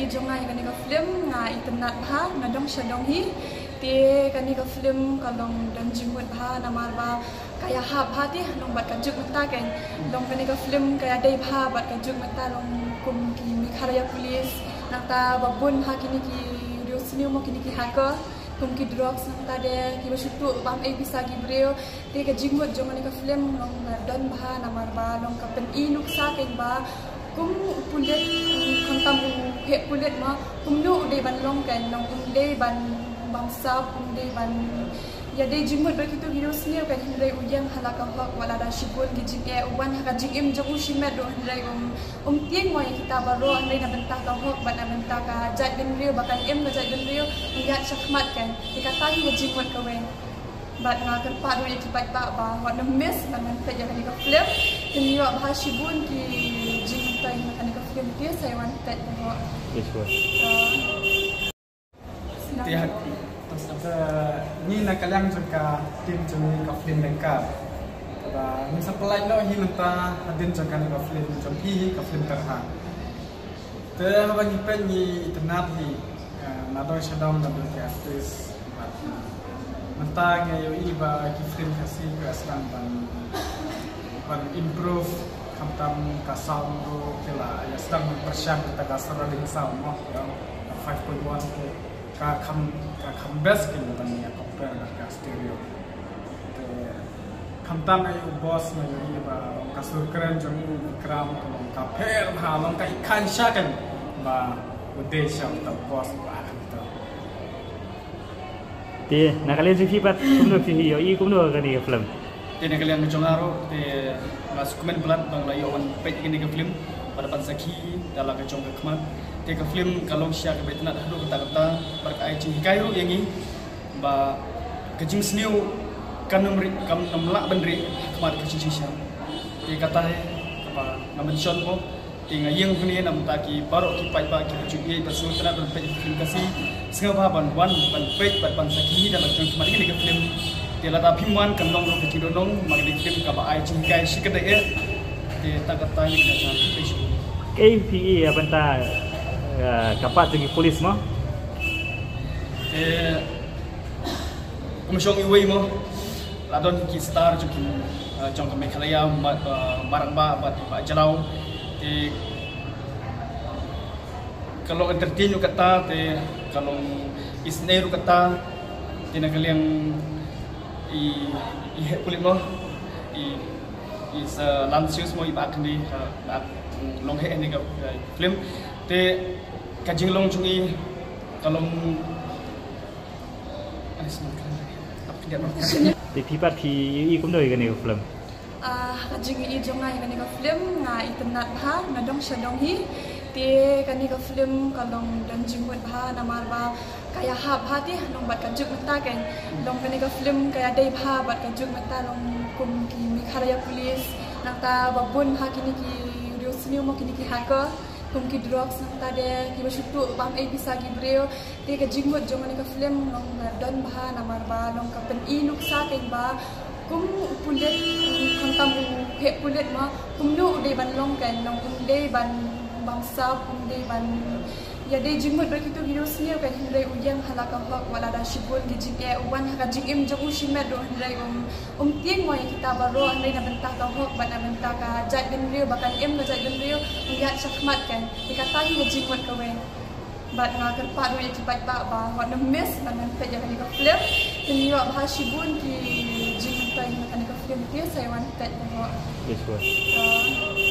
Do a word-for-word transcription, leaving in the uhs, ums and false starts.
Jong nga ïa kane ka film nga itynnad bha, nadong shadong hi. Te kane ka film ka long don jingmut bha namar ba ka ïahap bha te long bad ka juk mynta kan. Long kane ka film ka ïadei bha bad ka juk mynta long kum ki Meghalaya Police. Nangta ba bun bha kine ki riewsniew mo kine ki hacker. Kum ki drugs nangta de kiba shu tuh bam ei pisa ki briew. Te ka jingmut jong kane ka film long ka don bha namar ba long ka pyni nuksa kan ba kum u pulit, khamtam u heh pulit ma kumno u dei ban long kan, long um dei ban bamsap, um dei ban ïadei jingmut bad kito ki riewsniew kan, hynrei u ïeng ha la ka hok wat la da shibun ki jingeh, u wan ha ka jingim jong u shimet ruh hynrei um um tieng mo ïa kita baroh, hynrei na bynta ka hok bad na bynta ka jaitbynriew ba kan im ka jaitbynriew, u ïaid shakhmat kan. Te kata hi ka jingmut kawei. Bad nga kyrpad ruh ïa ki paidbah ba wat nym miss ban wan peit ïa kane ka film. Kin ïoh bha shibun ki jingmyntoi na kane ka film, te sa ïa wan peit baroh. Yes, sure. Te ha, te ngi na ka liang jong ka team jong ngi ka film Lengkar, kaba ngim sa pynlait noh hi mynta hadien jong kane ka film jong phi hi ka film Tyrha. Te haba ngi peit ngi itynnad hi, eh, nadong shadong nadong ki artist. Bad, eh, mynta nga ïohi ba ki film Khasi ka sdang ban, ban improve, khamtam ka sound ruh ki la ïa sdang ban pyrshang kita ka surrounding sound mo, ïa, ka five point one te ka kham, ka kham best kein ban ïa compare bad ka stereo. Te khamtam ïa u boss nga ïohi ba long ka sur kren jong u Vikram ka long ka pher bha, long ka i khan sha kan ba u dei sha uta u boss ba kan to. Te na ka liang jong phi pat kumno phi ïohi kumno kane ka film? Te na ka liang jong nga ruh te nga sngewkmen palat ba nga la ïoh wan peit kane ka film bad ban sakhi da la ka jong ka khmat. Te ka film ka long shisha kaba itynnad haduh katta katta bad ka ai jinghikai ruh ïa ngi ba ka jingsniew kan ym rieh, kan ym lah ban rieh ha khmat ka jingshisha. Te kata hi kaba nga mention mo. Te nga ïeng hangne na bynta ki baroh ki paidbah kiba ju ïeit bad sngewtynnad ban peit ka film Khasi. Sngewbha ban wan ban peit bad ban sakhi da la jong khmat kane ka film. Te lada phim wan kan long ruh ka jingdohnud, ma kane ka film kaba ai jinghikai shikatdei eh. Te tang katta hi ka jingpeit shuh. Kaei phi ïohi ïa bynta, eh, ka part jong ki police mo? Te kum shong iwei mo, la don ki star jong ki, eh, jong ka Meghalaya, ma, eh, Marangbah bad Bah Jalaw. Te ka long entertain ruh katta, te ka long isynei ruh katta. Te na ka liang i, i heh pulit mo, i, i sa Lancius mo, i ba ak ni, eh, ba ak long heh ni ka, eh, film. Te ka jinglong jong i ka long Te phi pat phi ïohi kumno ïa kane ka film? Ah, ha ka jingïohi jong nga ïa kane ka film nga itynnad bha, nadong shadong hi. Te kane ka film ka long don jingmut bha namar ba ka ïahap bha te long bad ka juk mynta kan. Long kane ka film ka ïadei bha bad ka juk mynta long kum ki Meghalaya Police. Nangta ba bun bha kine ki riewsniew mo kine ki hacker. Kum ki drugs nangta de kiba shu tuh bam ei pisa ki briew. Te ka jingmut jong kane ka film long ka don bha namar ba long ka pyni nuksa kan ba kum u pulit, khamtam u heh pulit ma kumno u dei ban long kan, long um dei ban bamsap, um dei ban ïadei jingmut bad kito ki riewsniew kan, hynrei u ïeng ha la ka hok wat la da shibun ki jingeh, u wan ha ka jingim jong u shimet ruh hynrei um um tieng mo ïa kita baroh, hynrei na bynta ka hok bad na bynta ka jaitbynriew ba kan im ka jaitbynriew, u ïaid shakhmat kan. Te kata hi ka jingmut kawei. Bad nga kyrpad ruh ïa ki paidbah ba wat nym miss ban wan peit ïa kane ka film. Kin ïoh bha shibun ki jingmyntoi na kane ka film, te sa ïa wan peit baroh. Yes, sure. Ah.